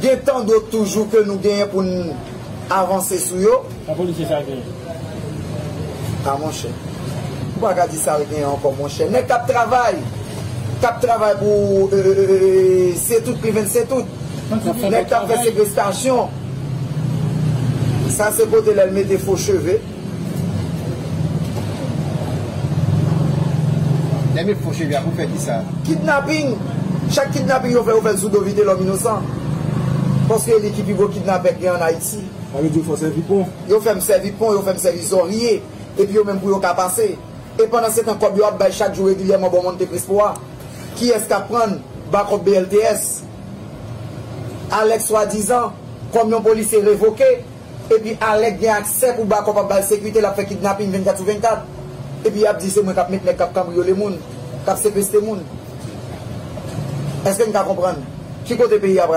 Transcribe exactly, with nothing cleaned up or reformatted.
Gen tan dòt toujou ke nou genyen pou n avanse sou yo. Sa polisye sa genyen? A monchè. Ou pa ka di sa l genyen ankò, monchè. Nèg k ap travay, k ap travay pou, e, e, e, e, se tout, prevent se tout. Nèg k ap fè sekestasyon. Sa se kote lè l mete fo cheve. Lè met fo cheve a pou fè kisa? Kidnaping. Chak kidnaping yo fè, yo fè l sou do Vitelòm inosan. Paske li ki pi gwo kidnapè k gen ann Ayiti. Sa vle di yo fè w sèvi pon? Yo fè m sèvi pon, yo fè m sèvi zòrye. Epi yo menm pou yo ka pase. E pandan se tan, kòb yo ap bay chak jou regilyèman bò Monte Crespo a. Kiyès k ap pran bakòp B L T S? Alex swadizan, kòm yon polisye revoke, epi Alex gen aksè pou bakòp ap ba l sekirite, l ap fè kidnaping vennkat sou vennkat. Epi y ap di se mwen k ap met nèg k ap kanbriyole moun, k ap sekestre moun. Èske n ka konprann ki kote peyi a pral?